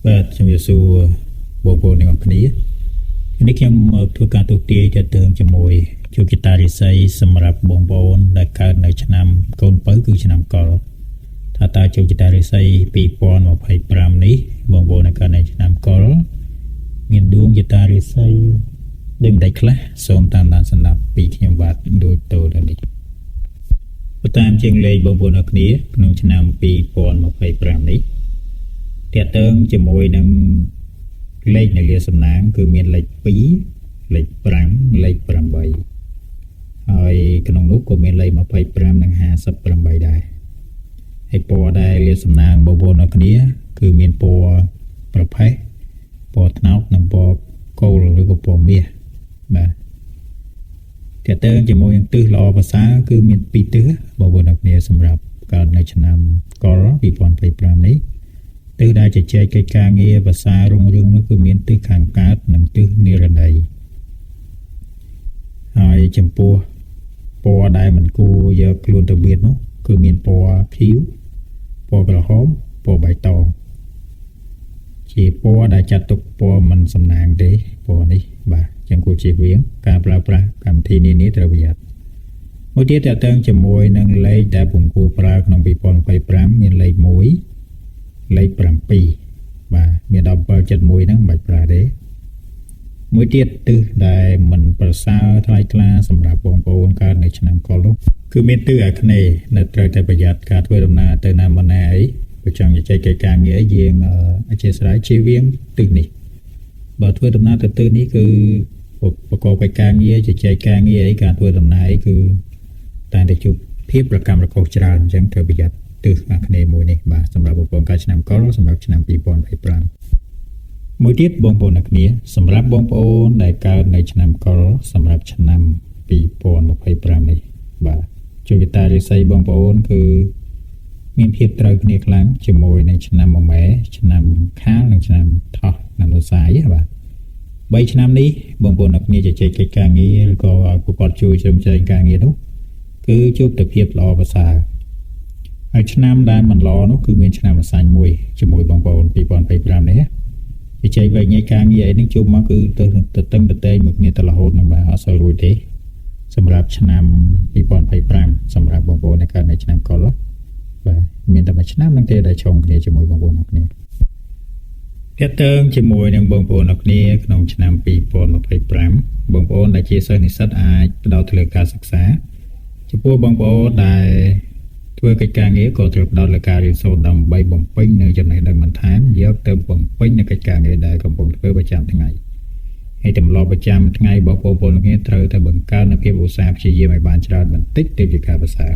បាទជំរាបសួរបងប្អូនទាំងអស់គ្នានេះខ្ញុំមកធ្វើការទូទាយទាក់ទងជាមួយជួគីតារិស័យសម្រាប់បងប្អូនដែលកើតនៅឆ្នាំកូនពៅគឺឆ្នាំកុលថាតើជោគជតារិស័យ2025នេះបងប្អូនដែលកើតនៅឆ្នាំកុលមានដួងជតារិស័យដូចម្ដេចខ្លះសូមតាមដានស្ដាប់ពីខ្ញុំបាទដូចតទៅនេះបន្តាមជាងលេខបងប្អូនអរគ្នាក្នុងឆ្នាំ2025នេះ ទាក់ទងជាមួយនឹងលេខនៅលាសំណាងគឺមានលេខ2លេខ5លេខ8ហើយក្នុងនោះក៏មានលេខ25និង58ដែរហើយពណ៌ដែលលាសំណាងបងប្អូនអរគ្នាគឺមានពណ៌ប្រផេះពណ៌ត្នោតនិងពណ៌គោលឬក៏ពណ៌មាសបាទទាក់ទងជាមួយនឹងទិសល្អប្រសើរគឺមាន2ទិសបងប្អូនអរគ្នាសម្រាប់កើតនៅឆ្នាំកុល2025នេះ ទិសដែលជជែកកិច្ចការងារភាសារុងរឿងនោះគឺមានទិសខាងកើតនិងទិសនិរណីហើយចំពោះពណ៌ដែលមិនគួរយកខ្លួនទៅបៀតនោះគឺមានពណ៌ខៀវពណ៌ក្រហមពណ៌បៃតងជាពណ៌ដែលចាត់ទុកពណ៌មិនសំណាងទេពណ៌នេះបាទចឹងគួរជៀសវាងការប្រើប្រាស់កម្មវិធីនានាត្រូវប្រយ័ត្នមួយទៀតតើតើជាមួយនឹងលេខដែលពុំគួរប្រើក្នុង2025មានលេខ1លេខ7បាទមាន1771ហ្នឹងមិនបាច់ប្រើទេមួយទៀតទិសដែលមិនប្រសើរថ្លៃថ្លាសម្រាប់បងប្អូនកើតនៅឆ្នាំកុលនោះគឺមានទិសអាគ្នេយ៍នៅត្រូវតែប្រយ័ត្នការធ្វើដំណើរទៅណាមកណាអីបើចង់ជជែកកិច្ចការងារអីយើងអធិស្ឋានជៀសវាងទិសនេះបើធ្វើដំណើរទៅទិសនេះគឺប្រកបកិច្ចការងារជជែកការងារអីការធ្វើដំណើរអីគឺតែតែជួបភាពប្រកម្មរកុសច្រើនអញ្ចឹងត្រូវប្រយ័ត្នទិសអាគ្នេយ៍មួយនេះបាទសម្រាប់បងប្អូនកើតឆ្នាំកុលសម្រាប់ឆ្នាំ2025មួយទៀតបងប្អូនអ្នកគ្នាសម្រាប់បងប្អូនដែលកើតនៅឆ្នាំកុលសម្រាប់ឆ្នាំ2025នេះបាទជោគជតារិស័យបងប្អូនគឺមានភាពត្រូវគ្នាខ្លាំងជាមួយនឹងឆ្នាំមមែឆ្នាំខាលនិងឆ្នាំថោះឆ្នាំរសាយបាទ3ឆ្នាំនេះបងប្អូនអ្នកគ្នាជជែកកិច្ចការងារឬក៏ឲ្យពួកគាត់ជួយជ្រោមជ្រែងការងារនោះគឺជួបតែភាពល្អប្រសើរហើយឆ្នាំដែលមិនល្អនោះគឺមានឆ្នាំអសាញ់មួយជាមួយបងប្អូន2025នេះវិជ័យវែងញែកការងារអីនេះជួបមកគឺទៅទៅតឹងទៅតែងមួយគ្នាទៅរហូតនឹងបាទអត់សូវរួចទេសម្រាប់ឆ្នាំ2025សម្រាប់បងប្អូនដែលកើតនៅឆ្នាំកុលបាទមានតែមួយឆ្នាំនឹងទេដែលឆុងគ្នាជាមួយបងប្អូនអរគ្នាទាក់ទងជាមួយនឹងបងប្អូនអរគ្នាក្នុងឆ្នាំ2025បងប្អូនដែលជាសិស្សនិស្សិតអាចផ្ដោតលើការសិក្សាចំពោះបងប្អូនដែលធ្វើកិច្ចការងារក៏ត្រូវផ្ដោតលើការរៀនសូត្រដើម្បីបំពេញនៅចំណេះដឹងបន្ថែមយកទៅបំពេញនៅកិច្ចការងារដែលកំពុងធ្វើប្រចាំថ្ងៃហើយទម្លាប់ប្រចាំថ្ងៃរបស់បងប្អូនគ្នាត្រូវតែបង្កើននូវភាពឧស្សាហ៍ព្យាយាមឲ្យបានច្រើនបន្តិចទើបជាការប្រសើរ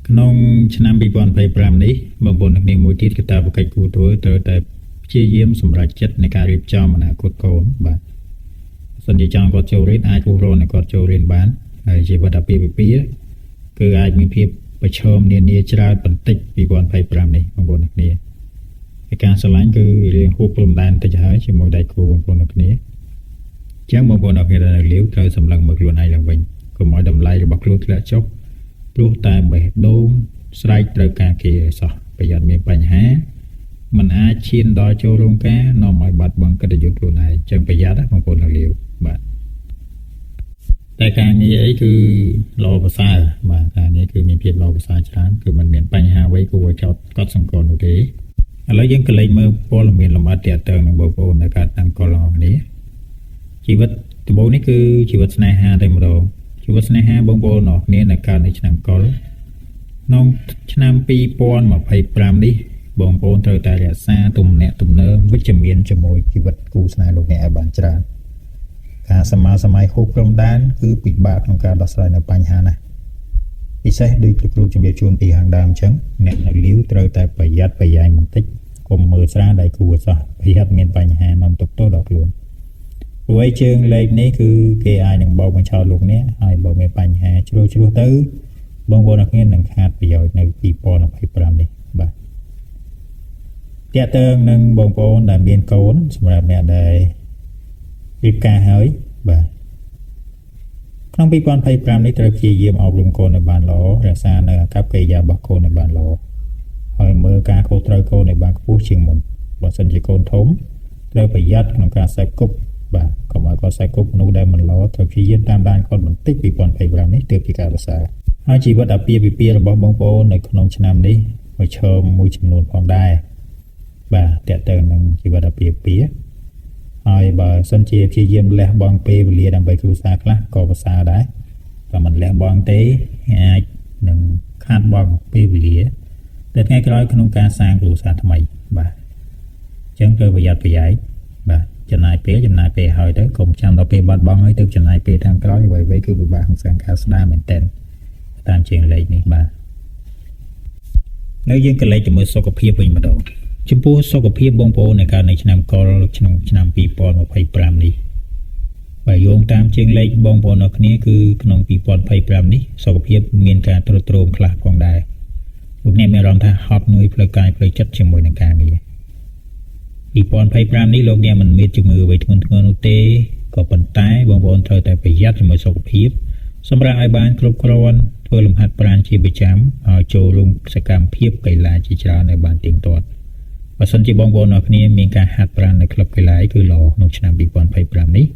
ក្នុងឆ្នាំ2025នេះបងប្អូនគ្នាមួយទៀតកាតព្វកិច្ចគួរធ្វើត្រូវតែព្យាយាមសម្រេចចិត្តនៃការរៀបចំអនាគតកូនបាទសិនជាចង់គាត់ចូលរៀនអាចពុះរនឲ្យគាត់ចូលរៀនបានហើយជីវិតអាពាហ៍ពិពាហ៍គឺអាចមានភាពប្រឈមនានាច្រើនបន្តិច2025នេះបងប្អូនគ្នាហើយការស្រឡាញ់គឺរៀងហួសព្រំដែនតិចហើយជាមួយដៃគូបងប្អូនគ្នាអញ្ចឹងបងប្អូនអរគ្នាដែលនៅលាវត្រូវសម្លឹងមើលខ្លួនឯងឡើងវិញកុំឲ្យតម្លៃរបស់ខ្លួនធ្លាក់ចុះព្រោះតែបេះដូងស្រែកត្រូវការគេឲ្យសោះប្រយ័ត្នមានបញ្ហាมันអាចឈានដល់ចូលរោងការនាំឲ្យបាត់បង់កិត្តិយសខ្លួនឯងចឹងប្រយ័ត្នណាបងប្អូននៅលាវបាទតែការងារអីគឺល្អប្រសើរបាទការងារគឺមានភាពល្អប្រសើរច្រើនគឺมันមានបញ្ហាអ្វីគួរឲ្យចោទកត់សម្គាល់នោះទេឥឡូវយើងក៏លេខមើលព័ត៌មានលម្អិតទាក់ទងនឹងបងប្អូនដែលកើតតាមកលរបស់គ្នាជីវិតដំបូងនេះគឺជីវិតស្នេហាតែម្ដងជីវិតស្នេហាបងប្អូនអរគ្នាដែលកើតនៅឆ្នាំកុលក្នុងឆ្នាំ2025នេះបងប្អូនត្រូវតែរក្សាទំនាក់ទំនងវិជ្ជមានជាមួយជីវិតគូស្នេហ៍លោកអ្នកឲ្យបានច្រើនការសមាសម័យហូបព្រំដែនគឺពិបាកក្នុងការដោះស្រាយនៅបញ្ហាណាស់ពិសេសដូចលោកគ្រូជំរាបជូនពីខាងដើមអញ្ចឹងអ្នកនៅលាវត្រូវតែប្រយ័ត្នប្រយែងបន្តិចកុំមើលស្រាលដៃគូសោះប្រយ័ត្នមានបញ្ហានាំទុកទោសដល់ខ្លួនព្រោះឯជើងលេខនេះគឺគេអាចនឹងបោកបញ្ឆោតលោកអ្នកហើយបើមានបញ្ហាជ្រុលជ្រោះទៅបងប្អូនអរគ្នានឹងខាតប្រយោជន៍នៅ2025នេះបាទទាក់ទងនឹងបងប្អូនដែលមានកូនសម្រាប់អ្នកដែលរៀបការហើយបាទក្នុង2025នេះត្រូវព្យាយាមអប់រំកូនឲ្យបានល្អរក្សានៅអាកប្បកិរិយារបស់កូនឲ្យបានល្អហើយមើលការខុសត្រូវកូនឲ្យបានខ្ពស់ជាងមុន បើសិនជាកូនធំត្រូវប្រយ័ត្នក្នុងការសេពគប់បាទកុំឲ្យគាត់សេពគប់មនុស្សដែលមិនល្អត្រូវព្យាយាមតាមដានគាត់បន្តិច2025នេះទើបជាការប្រសើរហើយជីវិតអាពាហ៍ពិពាហ៍របស់បងប្អូននៅក្នុងឆ្នាំនេះប្រឈមមួយចំនួនផងដែរបាទតើតើនឹងជីវិតអាពាហ៍ពិពាហ៍ហើយបើសិនជាព្យាយាមលះបង់ពេលវេលាដើម្បីគ្រួសារខ្លះក៏ប្រសើរដែរបើមិនលះបង់ទេអាចនឹងខាតបង់ពេលវេលាតែថ្ងៃក្រោយក្នុងការសាងគ្រួសារថ្មីបាទអញ្ចឹងត្រូវប្រយ័ត្នប្រយែងបាទចំណាយពេលចំណាយពេលហើយទៅកុំចាំដល់ពេលបាត់បង់ហើយទៅចំណាយពេលតាមក្រោយអ្វីៗគឺពិបាកក្នុងការស្ដារមែនតើតាមជាងលេខនេះបាទនៅយើងក៏លេខទៅមើលសុខភាពវិញម្ដងចំពោះសុខភាពបងប្អូនในកាលនៅឆ្នាំកុលក្នុងឆ្នាំ2025នេះបើយោងតាមជាងលេខបងប្អូនអរគ្នាគឺក្នុង2025នេះសុខភាពមានការទ្រុឌទ្រោមខ្លះផងដែរលោកអ្នកមានអារម្មណ៍ថាហត់នឿយផ្លូវកាយផ្លូវចិត្តជាមួយនឹងការងារ2025នេះលោកអ្នកមិនមានជំងឺអ្វីធ្ងន់ធ្ងរនោះទេក៏ប៉ុន្តែបងប្អូនត្រូវតែប្រយ័ត្នជាមួយសុខភាពសម្រាប់ឲ្យបានគ្រប់គ្រាន់ធ្វើលំហាត់ប្រាណជាប្រចាំហើយចូលរួមសកម្មភាពកីឡាជាច្រើនឲ្យបានទៀងទាត់បើសិនជាបងប្អូនអរគ្នាមានការហាត់ប្រាណនៅក្លឹបកីឡាគឺល្អក្នុងឆ្នាំ2025នេះ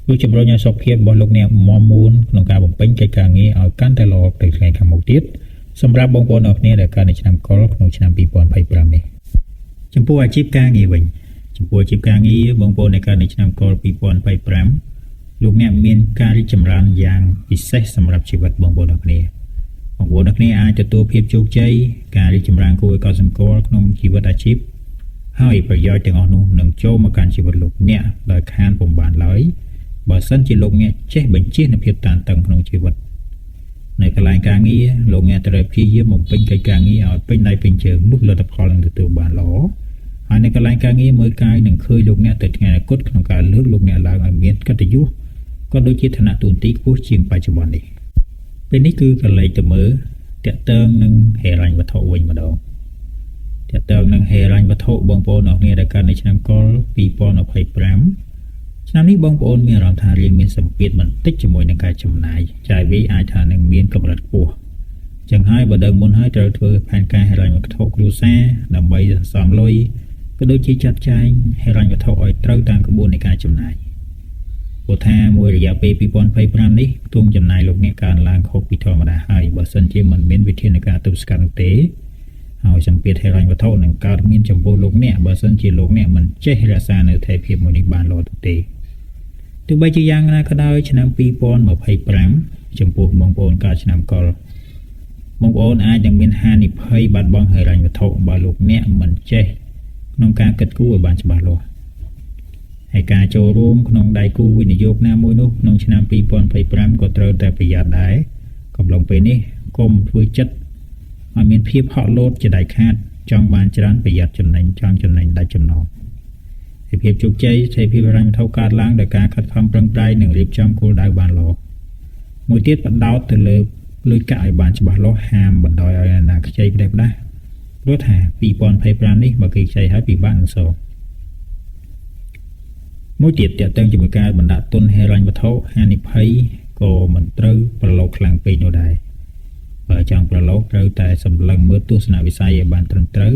គឺជំរុញឲ្យសុខភាពរបស់លោកអ្នកមាំមួនក្នុងការបំពេញកិច្ចការងារឲ្យកាន់តែល្អទៅថ្ងៃខាងមុខទៀតសម្រាប់បងប្អូនអរគ្នាដែលកើតនៅឆ្នាំកុលក្នុងឆ្នាំ2025នេះចំពោះអាជីពការងារវិញចំពោះអាជីពការងារបងប្អូនដែលកើតនៅឆ្នាំកុល2025លោកអ្នកមានការរីកចម្រើនយ៉ាងពិសេសសម្រាប់ជីវិតបងប្អូនអរគ្នាបងប្អូនអរគ្នាអាចទទួលភាពជោគជ័យការរីកចម្រើនគួរឲ្យកត់សម្គាល់ក្នុងជីវិតអាជីពហើយប្រយោជន៍ទាំងអស់នោះនឹងចូលមកកាន់ជីវិតលោកអ្នកដោយខានពុំបានឡើយបើសិនជាលោកអ្នកចេះបញ្ជានូវភាពតានតឹងក្នុងជីវិតនៅកន្លែងការងារលោកអ្នកត្រូវព្យាយាមបំពេញកិច្ចការងារឲ្យពេញដៃពេញជើងនោះលទ្ធផលនឹងទទួលបានល្អហើយនៅកន្លែងការងារមើលកាយនឹងឃើញលោកអ្នកទៅថ្ងៃអនាគតក្នុងការលើកលោកអ្នកឡើងឲ្យមានកិត្តិយសក៏ដូចជាឋានៈតួនាទីខ្ពស់ជាងបច្ចុប្បន្ននេះពេលនេះគឺកលេចទៅមើលតកតើងនឹងហិរញ្ញវត្ថុវិញម្ដងតកតើងនឹងហិរញ្ញវត្ថុបងប្អូនអរគ្នាដែលកើតនៅឆ្នាំកុល2025ឆ្នាំនេះបងប្អូនមានអារម្មណ៍ថារៀងមានសម្ពាធបន្តិចជាមួយនឹងការចំណាយចាយវាអាចថានឹងមានកម្រិតខ្ពស់ចឹងហើយបើដឹងមុនហើយត្រូវធ្វើផែនការហិរញ្ញវត្ថុគ្រួសារដើម្បីសន្សំលុយក៏ដូចជាចាត់ចែងហិរញ្ញវត្ថុឲ្យត្រូវតាមក្បួននៃការចំណាយព្រោះថាមួយរយៈពេល2025នេះខ្ទង់ចំណាយលោកអ្នកកើនឡើងខុសពីធម្មតាហើយបើសិនជាមិនមានវិធានការទប់ស្កាត់នោះទេហើយសម្ពាធហិរញ្ញវត្ថុនឹងកើតមានចំពោះលោកអ្នកបើសិនជាលោកអ្នកមិនចេះរក្សានៅថេរភាពមួយនេះបានល្អទៅទេទោះបីជាយ៉ាងណាក៏ដោយឆ្នាំ2025ចំពោះបងប្អូនកើតឆ្នាំកុលបងប្អូនអាចនឹងមានហានិភ័យបាត់បង់ហិរញ្ញវត្ថុបើលោកអ្នកមិនចេះក្នុងការគិតគូរឲ្យបានច្បាស់លាស់ហើយការចូលរួមក្នុងដៃគូវិនិយោគណាមួយនោះក្នុងឆ្នាំ2025ក៏ត្រូវតែប្រយ័ត្នដែរកំឡុងពេលនេះកុំធ្វើចិត្តឲ្យមានភាពហក់លោតជាដាច់ខាតចង់បានច្រើនប្រយ័ត្នចំណេញចង់ចំណេញដាច់ចំណងហើយភាពជោគជ័យសេរីភាពហិរញ្ញវត្ថុកើតឡើងដោយការខិតខំប្រឹងប្រែងនិងរៀបចំគោលដៅបានល្អមួយទៀតបដោតទៅលើលុយកាក់ឲ្យបានច្បាស់លាស់ហាមបណ្ដោយឲ្យអាណាខ្ចីផ្ដេសផ្ដាសព្រោះថា2025នេះបើគេខ្ចីហើយពិបាកនឹងសងមួយទៀតតើតើជាមួយការបណ្ដាក់ទុនហិរញ្ញវត្ថុហានិភ័យក៏មិនត្រូវប្រឡូកខ្លាំងពេកនោះដែរបើចង់ប្រឡូកត្រូវតែសម្លឹងមើលទស្សនវិស័យឲ្យបានត្រឹមត្រូវ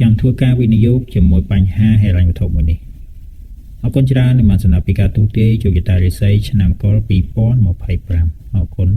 ចាំធ្វើការវិនិយោគជាមួយបញ្ហាហិរញ្ញវត្ថុមួយនេះអរគុណច្រើនដែលបានស្ដាប់ពីការទូទាយជោគជតារិស័យឆ្នាំកុល2025អរគុណ។